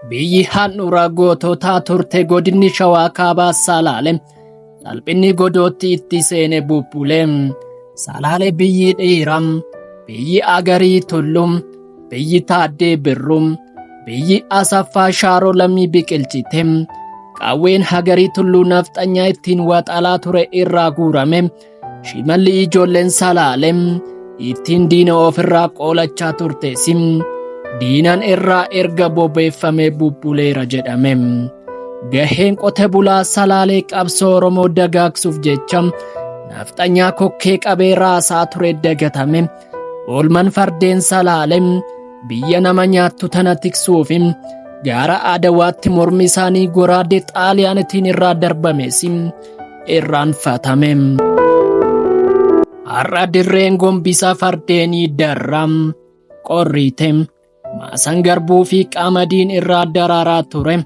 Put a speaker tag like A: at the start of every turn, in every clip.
A: Biyyi handhuura goototaa turte godinni Shawaa Kaabaa Salaale salphinni godootti itti seene bubbule. Salaale biyyi dhiira, biyyi Agarii Tullu, biyyi Taaddee Birru, biyyi Asaffaa Shaaroo Lammii biqilchite. Qawween Hagarii Tulluu nafxanyaa ittiin waxalaa ture irraa guurame. Shimalli ijoolleen Salaale ittiin diina ofirraa qoolachaa turtes diinan irraa erga bobeeffamee bubbuleera jedhame. Gaheen qote bulaa Salaalee qabsoo Oromoo dagaagsuuf jecha nafxanyaa kokkee qabee raasaa ture dagatame. Oolman fardeen Salaale biyya nama nyaattu tana tiksuuf gaara Adawaatti mormi isaanii goraadee Xaaliyaanitiin irraa darbames irraanfatame. Har'a dirreen gombisa fardeenii darra qorriite. Maasan garbuu fi qamadiin irraa daraaraa ture.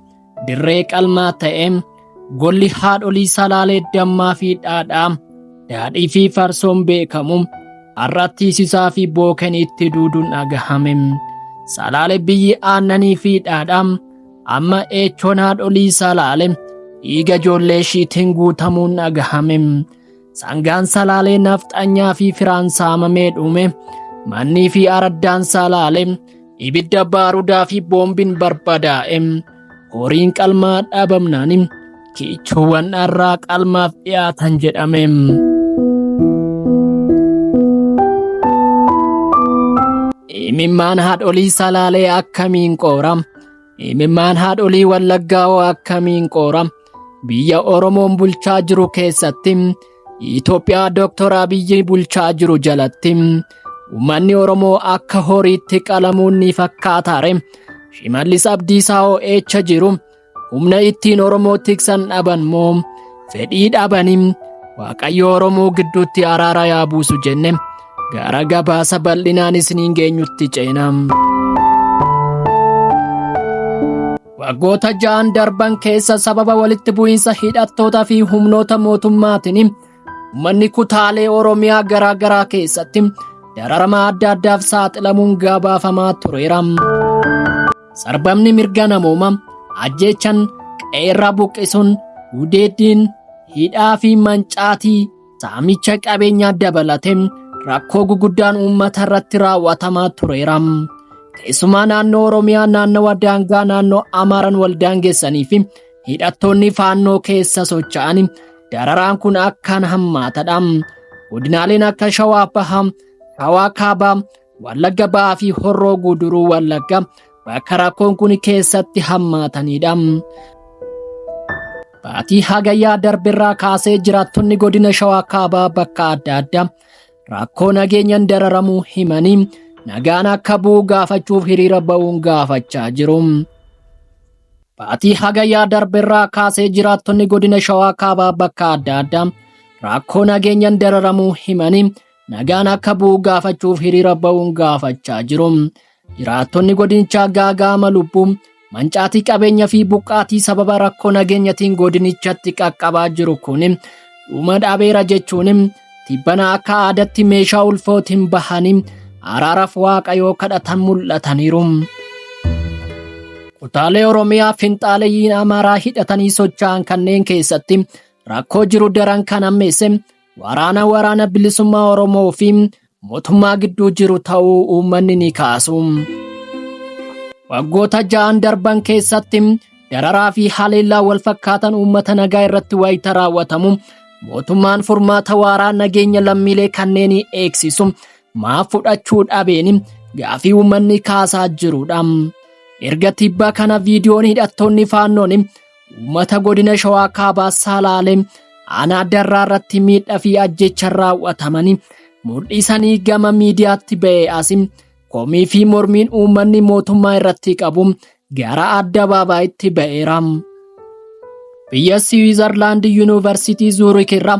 A: Dirree qalmaa ta'e. Golli haadholii Salaalee dammaa fi dhaadhaa, daadhii fi farsoon beekamu. Har'a tiisisaa fi booken itti duuduun dhagahame. Salaale biyyi aannanii fi dhaadhaa, amma eechoon haadholii Salaale dhiiga ijoollee ishiitiin guutamuun dhagahame. Sangaan Salaalee nafxanyaa fi firaan saamamee dhume. Mannii fi araddaan Salaalee ibidda baarudaa fi boombiin barbadaa'e. Horiin qalmaa dhabamnaan kiichuuwwan dharraa qalmaaf dhiyaatan jedhame. Imimmaan haadholii Salaalee akkamiin qoora? Imimmaan haadholii Wallaggaa hoo akkamiin qoora? Biyya Oromoon bulchaa jiru keessatti Itoophiyaa Dooktor Abiyyi bulchaa jiru jalatti uummanni Oromoo akka horiitti qalamuun ni fakkaataare. Shimallis Abdiisaa hoo eecha jiru? Humna ittiin Oromoo tiksan dhaban moo fedhii dhabanii? Waaqayyo Oromoo gidduutti araara yaa buusu jenne gara gabaasa bal'inaan isiniin geenyutti ceena. Waggoota 6 darban keessa sababa walitti bu'iinsa hidhattootaa fi humnoota mootummaatiin uummanni kutaalee Oromiyaa garaa garaa keessatti dararama adda addaaf saaxilamuun gabaafamaa tureera. Sarbamni mirga namoomaa, ajjeechan, qeerraa buqqisuun, gudeeddiin, hidhaa fi mancaatii saamicha qabeenyaa dabalatee rakkoo guguddaan uummata irratti raawwatamaa tureera. Keessumaa naannoo Oromiyaa naannawa daangaa naannoo Amaaraan wal daangessanii fi hidhattoonni faannoo keessa socho'an dararaan kun akkaan hammaatadha. Godinaaleen akka Shawaa Bahaa, Shawaa Kaabaa, Wallagga Bahaa fi Horroo Guduruu Wallagga bakka rakkoon kun keessatti hammaatanidha. Baatii Hagayyaa darbirraa kaasee jiraattonni godina Shawaa Kaabaa bakka adda addaa rakkoo nageenyaan dararamuu himanii nagaan akka bu'u gaafachuuf hiriira ba'uun gaafachaa jiru. Baatii Hagayyaa darbirraa kaasee jiraattonni godina Shawaa Kaabaa bakka adda addaa rakkoo nageenyaan dararamuu himanii nagaan akka bu'u gaafachuuf hiriira ba'uun gaafachaa jiru. Jiraattonni godinichaa gaaga'ama lubbuu, mancaatii qabeenya fi buqqaatii sababa rakkoo nageenyatiin godinichatti qaqqabaa jiru kun dhuma dhabeera jechuun tibbana akka aadaatti meeshaa ulfootiin bahanii araaraaf waaqayyoo kadhatan mul'ataniiru. Kutaalee Oromiyaa finxaaleyyiin Amaaraa hidhatanii socho'an kanneen keessatti rakkoo jiru daran kan hammeesse waraana waraana bilisummaa Oromoo fi mootummaa gidduu jiru ta'uu uummanni ni kaasu. Waggoota 6 darban keessatti dararaa fi haleellaa wal fakkaatan uummata nagaa irratti wayita raawwatamu mootummaan furmaata waaraa nageenya lammiilee kanneenii eegsisu maaf fudhachuu dhabeen gaafii uummanni kaasaa jirudha. Erga tibba kana viidiyoon hidhattoonni faannoon uummata godina Shawaa Kaabaa Salaalee aanaa Darraa irratti miidhaa fi ajjeechaan raawwatamanii mul'isanii gama miidiyaatti ba'ee as komii fi mormiin uummanni mootummaa irratti qabu gara addabaabayitti ba'eera. Biyya Siwiizerlaand Yuunivarsiitii Zuurik irraa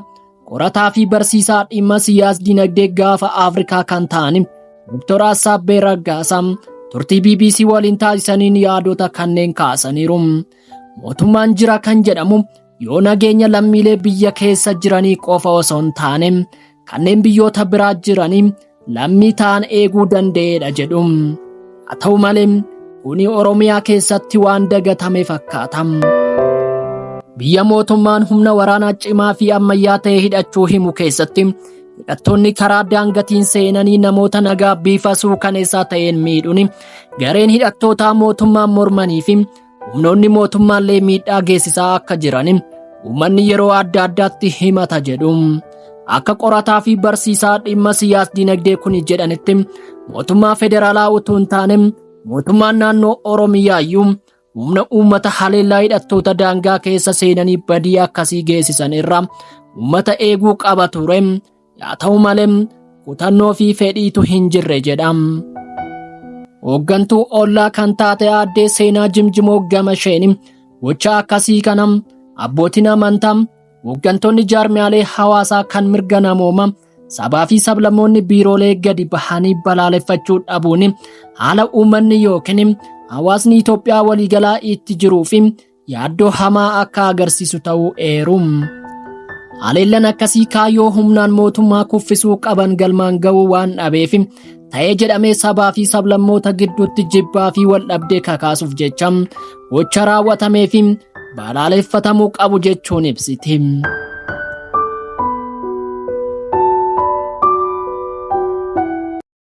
A: qorataa fi barsiisaa dhimma siyaas dinagdee gaafa Afrikaa kan ta'an Dr. Assaabbee Raggaasaa turtii BBC waliin taasisaniin yaadota kanneen kaasaniiru. Mootummaan jira kan jedhamu yoo nageenya lammiilee biyya keessa jiranii qofa osoo hin taane kanneen biyyoota biraa jiranii lammii ta'an eeguu danda'eedha jedhu. Haa ta'u malee Kuni Oromiyaa keessatti waan dagatame fakkaata. Biyya mootummaan humna waraanaa cimaa fi ammayyaa ta'e hidhachuu himu keessatti hidhattoonni karaa daangatiin seenanii namoota nagaa bifa suukaneessaa ta'een miidhuun gareen hidhattootaa mootummaan mormanii fi humnoonni mootummaallee miidhaa geessisaa akka jiran uummanni yeroo adda addaatti himata jedhu. Akka qorataa fi barsiisaa dhimma siyaas dinagdee kun jedhanitti mootummaa federaalaa utuu hin taane mootummaan naannoo Oromiyaayyuu humna uummata haleellaa hidhattoota daangaa keessa seenanii badii akkasii geessisan irraa uummata eeguu qaba ture. Haa ta'u malee kutannoo fi fedhiitu hin jirre jedha. Hooggantuu ollaa kan taate aaddee Seenaa Jimjimoo gama isheen gocha akkasii kana abbootiin amantaa, hooggantoonni jaarmiyaalee hawaasaa kan mirga namoomaa, sabaa fi sablammoonni biiroolee gadi bahanii balaaleffachuu dhabuun haala uummanni yookiin hawaasni Itoophiyaa waliigalaa itti jiruu fi yaaddoo hamaa akka agarsiisu ta'uu eeru. Haleellaan akkasii kaayyoo humnaan mootummaa kuffisuu qaban galmaan ga'uu waan dhabeef ta'ee jedhamee sabaa fi sablammoota gidduutti jibbaa fi wal dhabdee kakaasuuf jecha gocha raawwatamee fi balaaleffatamuu qabu jechuun ibsiti.